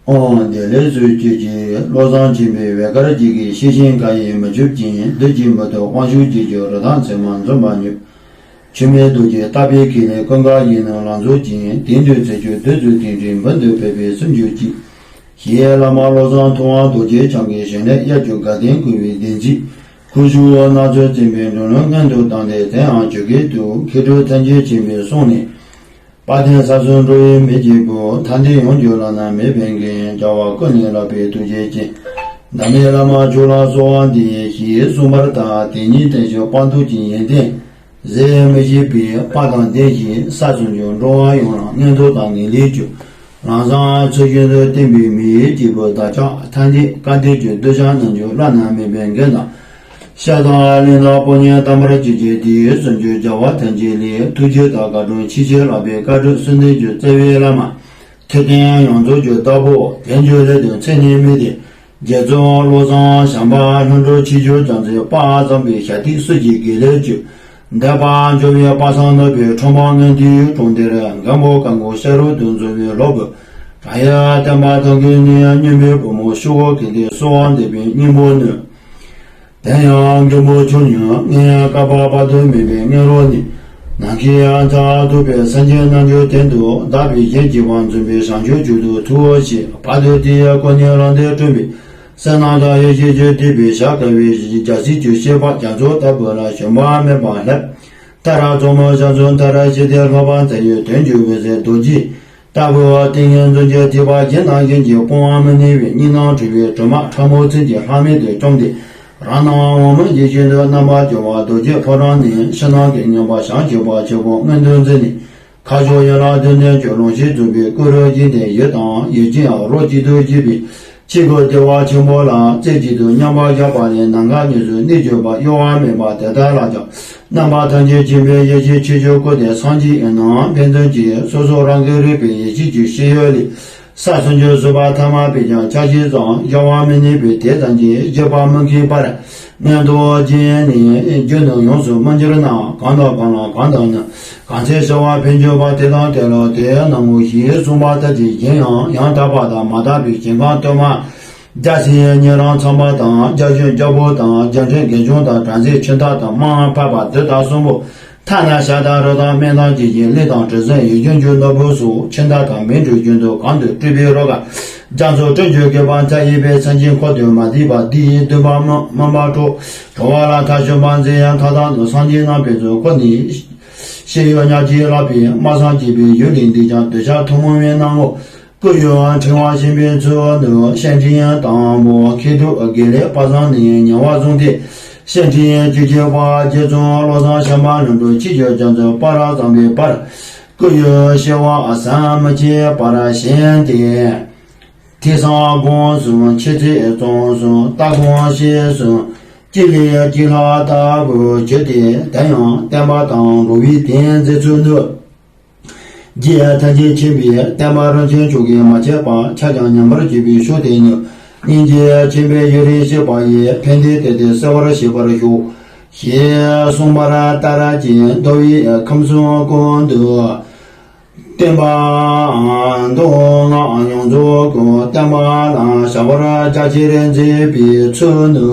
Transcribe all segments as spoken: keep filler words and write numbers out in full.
ཨོཾ། བདེ་ལེགས་སུ་སྐྱེ་ཅིག། བློ་བཟང་ཆེན་པོའི་འོད་དཀར་གྱི་གིས། ཤེས་བཞིན་མཁའ་ཡི་མུ་ཁྱུད་ཅན། བདུད་ཀྱི་མུ་ཏོག་དབང་ཕྱུག་གི་རྒྱུད། རི་དྭགས་མཚན་མ་འཛུམ་པ་མྱོས། འཆི་མེད་རྡོ་རྗེ་ལྟ་བུའི་གི་ལས། ཀུན་དགའ་ཡིད་བརྟན་ལང་ཚོ་ཅན། དེང་དུས་ཚེ་མཆོག་བདུད་རྩི་ལྡན་འདྲའི། འབུམ་དུ་ཕེབས་པའི་སུམ་ཅུ་གཅིག། ཞེས་བླ་མ་བློ་བཟང་ཐུབ་དབང་རྡོ་རྗེ་འཆང་གི་ཞལ་ནས། དབྱར་གྱི་དགའ་སྟོན་བསྐུལ་བའི་བདེན་ཚིག། ཁུ་བྱུག་སྣ་ཚོགས་བརྩེགས་པའི་འགྲོ་ལུགས་སྔོན་དུ་བཏང་སྟེ། དེ་ཡང་ཆོས་སྐད་དུ། མཁས་གྲུབ་ཐམས་ཅད་མཁྱེན་པས་གསུངས་ནས། དཔལ་ལྡན་ས་གསུམ་འགྲོ་བའི་མི་གཅིག་པུ། ཐར་འདོད་ཡོངས་ཀྱི་བླ་ན་མེད་པའི་མགོན། རྒྱལ་བ་ཀུན་ལས་ལྷག་པའི་ཐུགས་རྗེ་ཅན། བདག་མེད་བླ་མ་མཆོག་ལ་གསོལ་བ་འདེབས། ཞེས་གསུངས་པ་ལྟར། དེ་ཉིད་བརྟན་བཞུགས་དཔལ་སྟོབས་ཀྱི་ཡོན་ཏན་ཟད་མི་ཤེས་པའི་དཔལ་དང་ལྡན་ཞིང་། ས་གསུམ་འགྲོ་བ་ཡོངས་ལ་མངོན་མཐོ་དང་ངེས་ལེགས་ཀྱི་ལམ་བཟང་འཚོལ་བྱེད་དུ་བསྟན་པའི་མི་ཡི་སྐྱེས་བུ་བདག་ཅག་ཐམས་ཅད་བཀའ་དྲིན་གྱི་གདུལ་བྱ་རྣམས་ཀྱི་བླ་ན་མེད་པའི་མགོན་དང་། ཤ་དང་ལུས་དང་དཔུང་གཉེན་དམ་པར་གྱུར་ཅིག། དེ་ཡི་སུམ་ཅུ་རྒྱལ་བ་ཐམས་ཅད་ལས། ཐུགས་རྗེ་དང་དགའ་སྤྲོ་ཆེས་ཆེར་ལྷག་པའི། བཀའ་དྲིན་གསུམ་ལྡན་གྱི་རྩ་བའི་བླ་མ། ཐུབ་བསྟན་ཡོངས་རྫོགས་ཀྱི་བདག་པོ། དལ་འབྱོར་ལས་དོན་ཚད་ནས་མི་ལྡན། རྗེ་བཙུན་བློ་བཟང་བྱམས་པ་ལྷུན་གྲུབ་ཆོས་འབྱོར་རྒྱ་མཚོའི་དཔལ་བཟང་པོའི་ཞབས་སྟེགས་སུ་གྱེར་དགེ་ལེགས་ཀྱི་འདོད་པ་འཇོ་བའི་དཔལ་བཟང་ནོར་བུའི་འཁྲུངས་སྐར་སྔོན་དུས་དྲུང་དེར། མགོན་པོ་ཀ་སྒོ་ཤ་རུས་དུ་འཛོམས་པའི་ལོ་དགུ། བྲག་གཡབ་བསྟན་པ་དར་ཁྱབ་ནས། སྙིང་པོའི་བུ་མོ་ཤོག་བུ་གྱེར་ཏེ་གསོལ་བ་འདེབས་པའི་སྙིང་པོ་ནི། དེ་ཡང་མགོན་པོ་མཆོག་ཉིད་མངོན་དཀར་པོ་དཔག་ཏུ་མེད་པའི་མངོན་རོལ་ནས། ནམ་མཁའི་མཐར་ཐུག་པའི་སེམས་ཅན་རྣམས་ཀྱི་དོན་དུ། བདག་པོས་ཞལ་གྱིས་པ་འཛིན་པའི་བྱང་ཆུབ་མཆོག་ཏུ་ཐུགས་བཞེད། བར་དུ་དེ་ཡི་སྒོ་ནས་ལམ་འདི་བསྐྲུན་པའི། བསོད་ནམས་དང་ཡེ་ཤེས་ཀྱི་སྡེ་པའི་ཞབས་དཀར་བའི། རྒྱལ་སྲས་ཀྱི་བཤེས་པ་རྒྱ་མཚོ་ལྟ་བུ་ལ། ཞུམ་པ་མེད་པར་བསླབ། མཐར་གཙོ་མོ་ཞབས་ཚུལ་མཐར་ཕྱིན་ཏེ། ལྷག་པར་མཛད་ཡུལ་དོན་གྱི་འོད་ཟེར་རྡོ་རྗེ་ལྟ་བུ། ཏིང་ངེ་འཛིན་གྱི་ཐེག་པ་གཞན་དང་གཞན་གྱིས་སྤང་བ་མི་ནུས་པའི། གཉིས་སྣང་འཁྲུལ་པའི་དྲི་མ་ཕྲ་མོ་ཚུན་གྱི་ལྷག་མེད་དུ་བཅོམ་སྟེ། རང་སྣང་འོག་མིན་གྱི་ཞིང་དུ་རྣམ་པར་རྒྱལ་བ་རྡོ་རྗེ་ཕོ་བྲང་ནས། ཕྱི་ནང་གི་མཉམ་པ་བྱང་ཆུབ་པ་ཆེན་པོ་མངོན་དུ་མཛད་ནས། ཁ་ཕྱོགས་ཡན་ལག་བདུན་ལྡན་གྱི་ལོངས་སྤྱོད་རྫོགས་པའི་སྐུ་རུ་བརྒྱན་ཏེ། ཡུལ་དང་ཡུལ་ཅན་རོ་གཅིག་ཏུ་བརྗིད་པའི་ཆོས་སྐུ་བདེ་བ་ཆེན་པོ་ལ། རྩེ་གཅིག་ཏུ་མཉམ་པར་བཞག་པ་ལས། ནམ་མཁའ་གཉིས་སུ་གནས་གྱུར་པ། གཡོ་བ་མེད་པ་དེ་དག་ལ་ཀྱང་། རྣམ་པ་ཐམས་ཅད་མཁྱེན་པའི་ཡེ་ཤེས་ཆོས་ཀྱི་སྐུ་དེ་སངས་རྒྱས་ཡིན་ནམ་ཕན་ཚུན་གྱི། སོ་སོ་རང་གི་རིག་པའི་ཡེ་ཤེས་ཀྱི་ཤེས་ཡུལ་ལས། ས་གསུམ་འགྲོ་བ་ཐ་མལ་པས་ཀྱང་ཆ་ཤས་ཙམ། གཞལ་བར་མི་ནུས་པས་དེ་ཙམ་གྱིས་གཞལ་བར་མི་ཁེགས་པར། མངོན་རྟོགས་ཅན་ནི་རྒྱུད་དུ་ཡོངས་སུ་མ་གྱུར་ན། གང་དང་གང་ལ་གང་དང་ནི། གང་ཚེ་ཞི་བ་ཕན་གྱུར་པ། དེ་དང་དེ་ལ་དེ་ནི་ངོ་། ཞེས་གསུངས་པ་ལྟར་གྱི། གཞན་ཡང་ཡང་དག་པ་དང་མ་དག་པའི་ཞིང་ཁམས་སྟོད་མངའ། རྒྱལ་སྲས་ཉི་རལ་ཚངས་པ་དང་། རྒྱལ་གཞུང་རྒྱལ་པོ་དང་། རྒྱལ་ཕྲན་དགེ་སྦྱོང་དང་། བྲམ་ཟེ་ཁྱིམ་བདག་དང་། དམངས་ཕལ་པ་བདུད་དང་གསུམ་པོ། ཐ་ན་བྱ་དང་རི་དྭགས་སྨན་དང་གྱི་གིས། གླིང་དང་གྲུ་གཟིངས་ཡུལ་ལྗོངས་ཀྱི་ནོར་བུ་སོགས། ཁྱིམ་བདག་དང་མི་འགྲོའི་རྒྱུན་དུ་གང་དུ་སྤྲུལ་པའི་རོལ་གར། རྒྱ་མཚོ་སྤྲིན་གྱི་བཀོད་པ་མཐའ་ཡས་པའི། མཚན་ཅན་འཁོར་དུ་མ་འཛིན་པ། འདི་ཡི་འདུན་པ་སྨོན་པ་སྤྲོ། གྲོལ་བ་ལ་མཐའ་ཞུགས་པ་མཛད་ཡང་མཐའ་དག་ནི། སངས་རྒྱས་རྣམ་པའི་ཚོགས་ཀུན་ནི། ཤེས་ཡོན་ཉག་གཅིག་བསླབ་པས་སྨྲ་བསམ་བརྗོད་པའི་ཡུལ་ལས་འདས་ཀྱང་། གདུལ་བྱ་ཐུན་མོང་བའི་སྣང་ངོར། སྐུ་ཡི་ཕྲེང་བ་བཞེངས་པའི་ཚུལ་ནི། སྤྱན་འདྲེན་དང་པོ་མཁས་གྲུབ་དགེ་ལེགས་དཔལ་བཟང་ནས། ཉེ་བར་བཟུང་སྟེ་སྤྱན་འདྲེན་བཅུ་གཅིག་པ། རྗེ་བཙུན་བློ་བཟང་བྱམས་པ་ལྷུན་གྲུབ་ཆོས་རྒྱལ་རྒྱ་མཚོའི་དཔལ་བཟང་པོའི་བར། སྐུ་ཡི་བྱེ་བ་ཟམ་མི་ཆད་པར་བཞེངས་ཏེ། ཐོས་བསམ་སྒོམ་གསུམ། འཆད་རྩོད་རྩོམ་གསུམ། ལྟ་སྒོམ་སྐྱེས་གསུམ། གཅིག་ལས་གཅིག་ལྷག་ལྟ་བུར་གྱུར་ཏེ། དེ་ཡང་བསྟན་པ་དང་འགྲོ་བའི་དོན་མཛད་ཚུལ་ནི། རྗེ་ཐམས་ཅད་མཁྱེན་པའི་བསྟན་པ་རིན་ཆེན་མཆོག་གིས་མ་ཁྱབ་པ་ཆ་ཀྱང་ཉམས་པར་བྱེད་པའི་ཕྱོགས་དེ་ནི། སྙིང་རྗེ་ཆེན་པོས་ཡུན་རིང་གཤེགས་པ་ཡི། ཕན་བདེའི་དོན་དེ་གསལ་བར་བྱེད་པར་ཤོག། ཞེས་གསུངས་པ་ལྟར་གྱི། འདུལ་བའི་ཁམས་གསུམ་ཀུན་ཏུ། བསྟན་པ་མདོ་སྔགས་ཡོངས་རྫོགས་ཀུན། བསྟན་པ་ལ་བྱ་བར་རྒྱ་ཆེར་མཛད་པའི་ཚུལ་ནི།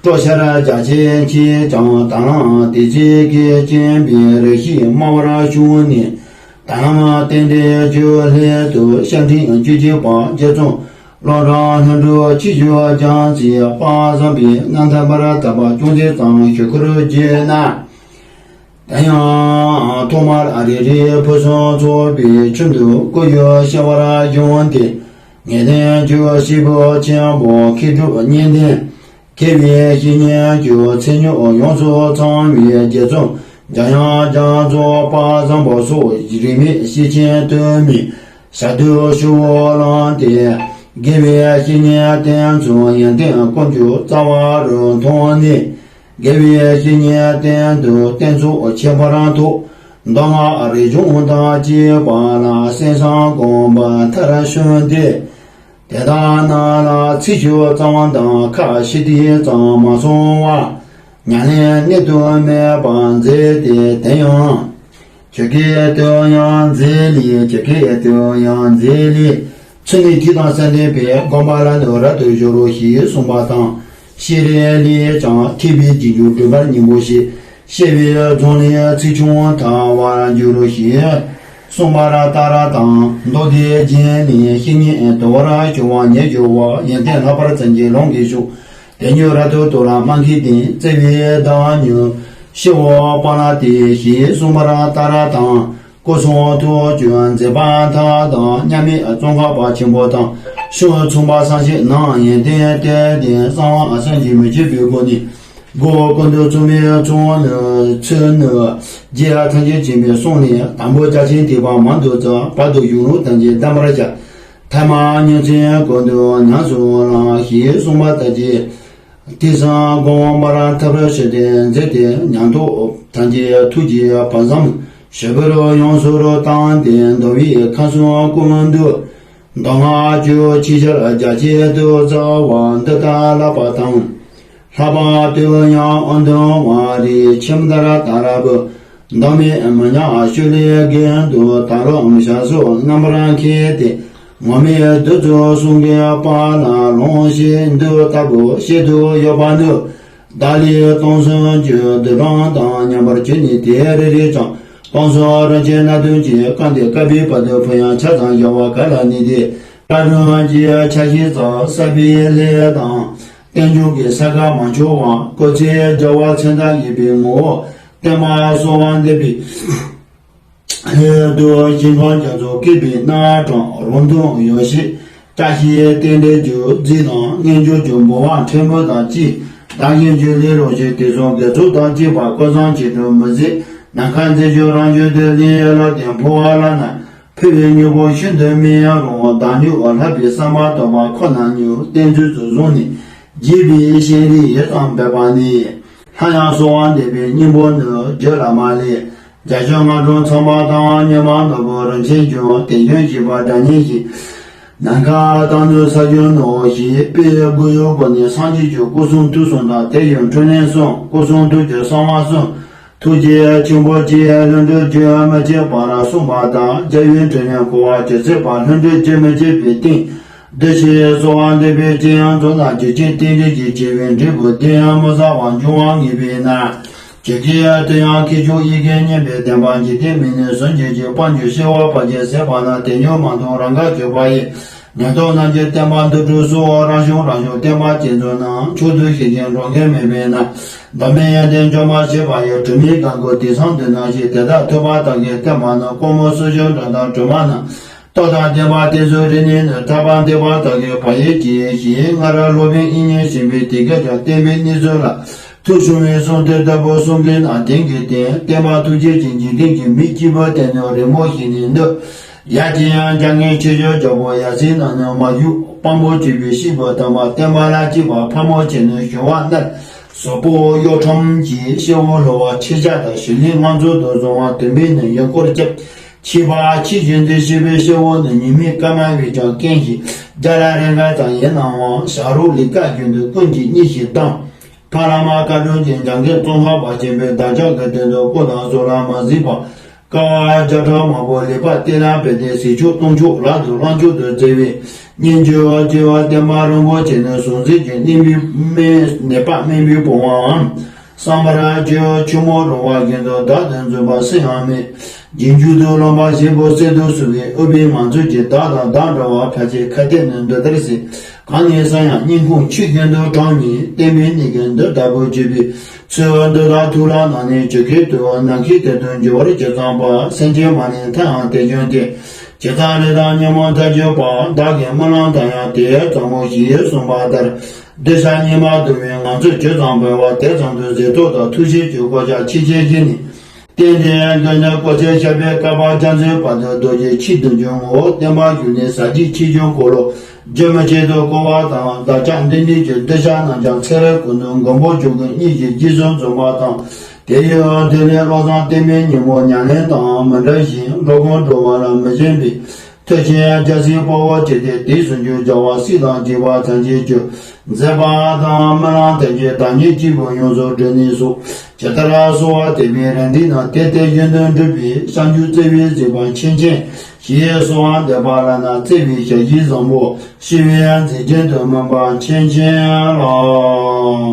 སྤྲོ་འཆར་རྒྱ་ཆེན་གྱིས་ཀྱང་། ད་ལམ་དེ་ཚེ་གི་སྐྱེ་བའི་རེ་ཞིག་སྨྲ་བར་ཞུ་ནས། ད་ལམ་རྟེན་འབྲེལ་བཅུ་ལྷན་དུ། སྤྱན་འདྲེན་བཅུ་གཅིག་པ་རྗེ་བཙུན་བློ་བཟང་ལྷུན་གྲུབ་ཆོས་རྒྱལ་རྒྱ་མཚོའི་དཔལ་བཟང་པོའི་རྣམ་ཐར་མར་དག་པ་ཅུང་ཟད་ཙམ་ཞུ་ཁུལ་བགྱིས་ན། དེ་ཡང་ཐོག་མར་རེ་རེའི་ཕུན་སུམ་ཚོགས་པའི་ཁྱིམ་དུ་སྐུ་ཡི་བྱེ་བར་བྱོན་ཏེ། ངེས་དོན་གྱི་སྐྱེས་བུ་ཆེན་པོ་མཁས་གྲུབ་གཉིས་ལྡན། དགེ་བའི་བཤེས་གཉེན་གྱི་མཚན་སྙན་ཡོངས་སུ་ཚང་བའི་རྗེ་བཙུན་འཇམ་དབྱངས་རྒྱ་མཚོ་དཔལ་བཟང་པོ་སོགས། རིས་མེད་ཤེར་ཕྱིན་དུ་མའི་ཞབས་རྡུལ་ཞུ་བོ་བླངས་ཏེ། དགེ་བའི་བཤེས་གཉེན་བསྟེན་ཚུལ་ཡོན་ཏན་ཀུན་གྱི་རྩ་བ་རུ་མཐོང་ནས། དགེ་བའི་བཤེས་གཉེན་བསྟེན་དུ་བསྟེན་ཚུལ་ཁྱད་པར་ཐོག། མདོ་སྔགས་རིག་གཞུང་དང་བཅས་པ་ལ་གསན་བསམ་སྒོམ་པ་མཐར་ཕྱིན་ཏེ། དེ་དག་རྣམས་ལ་ཚིག་ཤོད་ཙམ་དང་ཁ་ཕྱིར་བལྟས་ཙམ་མ་སོང་བར། ཉམས་ལེན་གནད་དུ་སྨིན་པར་མཛད་དེ། དེ་ཡང་ཆོས་སྐད་དུ་ཡང་མཛད་ལས། ཆོས་སྐད་དུ་ཡང་མཛད་ལས། ཚུལ་ནི་ཐིག་དང་ས་འདྲེན་པའི། དགོངས་པ་ལ་ནི་རབ་ཏུ་སྦྱོར་རོ་ཞེས་གསུངས་པ་དང་། ཤེས་རིག་ལས་ཀྱང་ཐེག་པའི་རྗེས་འཇུག་སྒྲུབ་པར་སྙིང་པོ་ཞེས། བཤད་པའི་རྫོང་ལས་ཚིག་ཆུང་དར་བར་འགྱུར་རོ་ཞེས་གསུངས་པ་ར་ཏཱ་ར་དང་། མདོ་སྡེ་རྒྱན་ནི་བཤེས་གཉེན་དུལ་བར་ཞུ་བ་ཉེ་སྦྱོར་བ། ཡོན་ཏན་ལྷག་པར་བརྩོན་གྱིས་ལོངས་སྐུའི་ཕྱོགས། དེ་ཉིད་རབ་ཏུ་རྟོགས་ལ་སྨྲ་མཁས་ལྡན། བརྩེ་བའི་བདག་ཉིད་ཤེས་འོ་སྤང་ལ་སྟེ། ཞེས་གསུངས་པ་ར་ཏཱ་ར་དང་། སྐུ་གསུང་ཐུགས་ཀྱི་མཛད་པ་མཐའ་དག་མཉམ་མེད་ཙོང་ཁ་པ་ཆེན་པོ་དང་། ཕྱོགས་མཚུངས་པ་གསང་ཞིང་ནང་ཡོན་ཏན་གཏེར་ལྡན་གསང་བ་སངས་རྒྱས་མི་བསྐྱོད་པའི་སྒོ་ནས། སྒོ་ཀུན་ཏུ་བཙུན་མའི་ཚོགས་ནི་ཚུལ་ནི། རྗེ་ཐམས་ཅད་མཁྱེན་པའི་གསུང་ནས། དང་པོ་རྒྱ་ཆེན་ཐེག་པ་མང་དུ་བརྩམས། བར་དུ་གཞུང་ལུགས་ཐམས་ཅད་བསྟན་པར་བྱ། ཐ་མ་ཉིན་མཚན་ཀུན་ཏུ་ཉམས་སུ་བླང་། ཞེས་གསུངས་པ་ལྟར་གྱི། དེང་སང་དགོངས་པ་ར་ཐབས་ར་ཞི་བདེ་མཛད་དེ། ཉན་ཐོས་ཐམས་ཅད་ཐུགས་ཀྱི་བར་མཚམས་ཞི་བར་ཡོངས་སུ་བཏང་སྟེ། འདུལ་བའི་ཁམས་གསུམ་ཀུན་ཏུ་མདོ་སྔགས་ཀྱི་ཆོས་ཆར་རྒྱ་ཆེར་དུ་སྩལ་བ་འདི་ལྟར་ལགས་པ་དང་། ལྷག་པར་དུ་ཡང་ཨ་འདུམ་བ་རི་ཁྱིམ་དར་དར་བུ་འདང་མེད་མི་ཉག་ཤུལ་ལས་རྒན་དུ་དར་ལམ་ཞབས་སོར་རྣམ་པར་འཁྱེར་ཏེ། ངོ་མའི་བདུད་རྩི་གསུང་གི་དཔལ་ལ་ལོངས་ཤིག་འདི་ལྟ་བུ་བཤད་དུ་ཡོད་པ་ནི། བདག་ལས་སྟོང་གསུམ་གྱི་འདུལ་ཁྲིམས་དང་མཉམ་པར་གྱུར་ནས། དེ་རེ་རེ་ཀྱང་སྟོང་གསུམ་རིན་ཆེན་སྣ་བདུན་གྱིས་བཀང་སྟེ། བསྐལ་པའི་བར་དུ་ཕུལ་ཡང་ཆ་ཚང་བཞག་པ་ག་ལ་ནུས་ཏེ། བཀའ་དྲིན་གྱི་ཆ་ཤས་ཙམ་བསགས་པའི་ལས་དང་། རྟེན་འབྱུང་གི་ས་ག་མ་འཆོལ་བ། སྐུ་ཚེ་རྒྱལ་བ་མཚན་རྟགས་ཡིན་པའི་ངོ་བོ། བསྟན་པ་གསོལ་བ་འདེབས་པའི་སླད་དུ། ཞིང་ཁམས་རྒྱ་མཚོ་བསྐལ་པའི་རྣམ་གྲངས། རོང་སྟོན་ཡོ་བྱད་བཀྲ་ཤིས་རྟེན་འབྲེལ་གྱི་རྫས་དང་། རྣལ་འབྱོར་གྱི་འབུལ་བ་ཕྲན་བུ་དང་བཅས། བདག་གཞན་གྱི་ལེགས་ལོངས་ཤིང་། དུས་གསུམ་དགེ་ཚོགས་དང་བཅས་པ། སྐུ་གསུང་ཆེ་འབྲིང་མི་ཟད་ནམ་མཁའ་མཛེས་ཤིང་རབ་འབྱམས་ཏེ། ལས་ལ་བརྟེན་འཕོ་བ་ལ་ན། ཕུལ་བའི་དངོས་པོ་ཤིན་ཏུ་མི་ཡང་རུང་། བདག་ཉིད་འོད་ལྷག་པའི་བསམ་པ་དམ་པ་ཁོ་ན་ཉིད། བསྟན་ཚུལ་དུ་བཟུང་ནས་རྒྱས་པའི་ཤེས་རིག་ཡིད་ཙམ་འབད་པ་ནི། སླར་ཡང་གསོལ་བ་འདེབས་པའི་སྙིང་པོ་ནི། རྒྱུད་བླ་མ་ལས། རྒྱ་ཆེན་སྔགས་སྒྲུབ་ཚངས་པ་དང་། ཉི་མ་ནོར་བུ་རིན་ཆེན་འབྱུང་། དེ་བཞིན་གཤེགས་པ་སྒྲ་སྙན་ཞིང་། ནམ་མཁའ་དང་ནི་ས་བཅུ་ནོར་ཞེས་པའི་སྒོ་ཡོད་པ་ནི། སངས་རྒྱས་ཀྱི་སྐུ་གསུང་ཐུགས་གསུམ་དང་། དེ་བཞིན་འཕྲིན་ལས་གསུམ། སྐུ་གསུང་ཐུགས་ཀྱི་གསང་བ་གསུམ། ཐུགས་རྗེ་ཆེན་པོ་ཆེ་ལྷུན་གྲུབ་རྒྱུན་མི་འཆད་པར་གསུངས་པ་དང་། རྒྱལ་བའི་འཕྲིན་ལས་འཁོར་བ་ཇི་སྲིད་པ། ལྷུན་གྲུབ་རྒྱུན་མི་འཆད་པའི་སྟེང་། འདི་ཕྱིར་གསོལ་བ་འདེབས་པའི་ཕྱིར། ཡང་མཚོན་ན་ཇི་སྲིད་རྟེན་འབྲེལ་གྱི་ཆེ་བའི་འབྲས་བུ་དེ་ཡང་མི་ཟ་བར་འབྱུང་བར་ངེས་པས་ན། ཇི་སྐད་དུ་ཡང་ཁྱེད་ཆོས་ཡིད་ཀྱིས་ཉན་པས་བདེན་པ་འཇིག་རྟེན་མི་གནས་ཟུང་འཇུག་གི། དཔལ་འབྱོར་གཤེགས་པ་ཕལ་ཆེར་ཟད་པ་ན། དེ་ཉིད་མ་མཐོང་རང་དགའ་སྤྱོད་པ་ཡིས། ཉན་ཐོས་རྣམས་ཀྱི་བསྟན་པ་འདི་དྲུག་སོགས། རབ་བྱུང་རབ་བྱུང་བསྟན་པ་ཅན་ཚོ་རྣམས། མཆོག་ཏུ་ཞི་ཞིང་འགྲོ་མཁན་མེད་པས་ན། འདོད་མེད་ཡོན་ཏན་འཇོམས་པར་བྱེད་པ་ཡི། དྲི་མེད་གང་སྐུ་དེང་སང་འདི་ན་ཞིག་དེ་དག་ཐོས་པ་དག་གིས་བསྟན་པ་ནི། ཀོ་མོ་སུ་ཞོ་འདྲ་དང་དྲི་མ་རྣམས། རྟོག་དང་ལྡན་པ་དེ་ཚོ་རིག་ནས་ནི། ཐར་པ་འདོད་པ་དག་གིས་བག་ཡོད་ཀྱིས། ཞེས་སྔར་སློབ་དཔོན་དབྱིག་གཉེན་ཆེན་པོས་དེ་སྐད་ཀྱང་བསྟན་པའི་གནས་ཚུལ་ལ། ཐུགས་ཆུང་བའི་གསུང་དེ་ལྟ་བུ་གསུང་མཁན་རྣམས་དེང་གི་དེང་། བསྟན་པ་ཐུགས་རྗེ་ཅན་འཇིག་རྟེན་གྱི་མི་སྐྱིད་པོ་དེ་ནི་རི་མོ་ཞིག་ནས་འདུག་ཡ་གཅིག་ཡང་རྒྱ་ངན་ཆེ་ཤོས་རྒྱལ་པོ་ཡ་སྲིད་ནང་ནས་མ་བཞུགས། དཔང་པོ་བྱེད་པའི་ཤི་བོ་དམ་པ། བསྟན་པ་ལ་སྐྱིད་པ་ཕ་མོ་བྱས་ནས་ཞུ་བ་ནར། གཟུགས་པོ་གཡོ་ཁྲམ་གྱིས་སྐྱེ་བོ་སླུ་བ་ཆེ་ཆ་དང་། ཞི་ལིང་དམངས་གཙོ་དང་བཟུང་བ་དུམ་བུས་ནི་ཡུལ་སྐོར་རྒྱབ། ཁྱི་པ་ཁྱི་བཞིན་དུ་ཤི་བའི་སྐྱེ་བོ་ནི། ཉི་མའི་སྐར་མ་བས་ཀྱང་སྐེམ་ཞིང་། རྒྱ་ལ་རེ་འགའ་ཙམ་ཡིན་ནའང་། བྱ་རོག་ལི་ཀ་རྒྱུན་དུ་ཀུན་གྱིས་གཉིད་ཞིག་བསྡམས། ཕ་བླ་མ་བཀའ་དྲིན་ཅན་འཇམ་མགོན་ཙོང་ཁ་པ་ཆེན་པོས་བདག་ཅག་གི་དོན་དུ་སྐུ་དང་གཟུགས་ལ་མ་གཟིགས་པར། དཀའ་བ་བརྒྱ་ཕྲག་མང་པོ་ལེགས་པར་བསྟེན་ལ་ཕན་ཏེ། ཟས་མཆོག་གཏོརམ་མཆོག་ལག་ཏུ་བླང་མཆོག་ཏུ་བརྩེ་བའི། སྙིང་རྗེ་བ་སྐྱེ་བ་བསྟན་པ་རིན་པོ་ཆེ་ནི། ཟུང་འཇུག་གི་གནས་པའི་སྨན། ནད་པ་སྨན་པའི་བུང་བའམ། བསམ་པར་བྱ་ཆུ་མོ་རུ་བ་བཞིན་དུ། བདག་ཏུ་འཛིན་པ་སུ་ཡང་མེད། རྗེས་འཇུག་ཏུ་རློམ་པ་ཞིག་པོ་སྲིད་དུ་བསུ་བའི། ཨུཏྤལ་ངང་ཚུལ་གྱིས་བདག་དང་བདག་འདྲ་བ་ཕལ་ཆེར་ཁ་གཏད་ནས་འདི་ལྟར་གསོལ། གང་ནས་སུ་ཡང་སྙིང་ཁོང་ཆུ་བཞིན་དུ་དྲངས་ནས། བསྟན་པའི་གནས་ཀྱི་འདི་ལྟ་བུ་བརྗོད་པའི་ཚུལ། འདི་དག་ཐུགས་ལ་བསྣམས་ནས་ཇི་སྐད་དུ། ནམ་མཁའི་དོན་དུ་འགྱུར་བར་ཇི་ཙམ་པ། སེམས་ཅན་མ་ནིང་མཐའ་ཡང་དེ་བཞིན་ཏེ། ཇི་ཙམ་རེ་དང་ཉོན་མོངས་མཐར་གྱུར་པ། བདག་གི་སྨོན་ལམ་དག་ཡང་དེ་ཙམ་མོ། ཞེས་གསུངས་པ་ལྟར། འདི་ཕྱིར་སྙིགས་མ་སྡུག་བསྔལ་ངང་ཚུལ་ཇི་ཙམ་འབད་བ། དེ་ཙམ་དུ་གཟེངས་བསྟོད་དང་ཐུགས་རྗེ་ཆེ་དགོས་ཆ་ཆེ་ཆེར་བཞེས་ནས། རྟེན་འབྲེལ་མགོན་དང་སྐུ་ཚེ་ཞབས་པད་བསྐལ་པ་རྒྱ་མཚོའི་བར་དུ་རྡོ་རྗེ་ཆོས་བདུན་གྱི་ངོ་བོ་བསྟན་པ་བཞུགས་ནས། ཟབ་རྒྱས་ཆོས་ཀྱི་འཁོར་ལོ་རྒྱུན་མི་ཆད་དུ་བསྐོར་བ་དང་། བདག་ཅག་འདི་འདྲའི་གི་གདུལ་བྱ་རྣམས་ཀྱང་ཚེ་རབས་ཀུན་ཏུ་མགོན་པོ་ཇོ་བོའི་གཉེན་གྱིས་རྗེས་སུ་འཛིན་པ་དང་། དེ་ཡི་དེ་ལས་བློ་བཟང་བསྟན་པའི་ཉིན་མོ་ཉམས་ལེན་དང་མི་འབྲལ་ཞིང་། འགྲོ་ཀུན་འགྲོ་བ་ལ་མི་ཞེན་པའི། ཐུགས་རྗེ་རྒྱལ་སྲས་དཔའ་བོ་ཆེ་སྟེ། དེའི་ཟུང་འཇུག་རྒྱལ་བ་སྲས་དང་བཅས་པ་ཐམས་ཅད་ཀྱི་མཛད་པ་དང་སྨོན་ལམ་ཐམས་ཅད་བདག་ཉིད་སྐྱེས་བུ་ཡོངས་སུ་འདྲེན་ནས་སོ། ཇི་ལྟར་གསོལ་བ་འདེབས་པའི་རིམ་གྲོ་རྣམས་དེ་དེ་བཞིན་དུ་འགྲུབ་པའི། བྱང་ཆུབ་བརྩེ་བའི་གཟིགས་པ་མཁྱེན་ཅིང་ ཞེས་གསོལ་བ་འདེབས་པ་ལགས་ན། བརྩེ་བའི་ཞལ་གྱི་བཟང་པོ། ཞི་བའི་མཛེས་རྒྱན་དུ་སྨིན་པ་མཁྱེན་ཅིང་ལགས།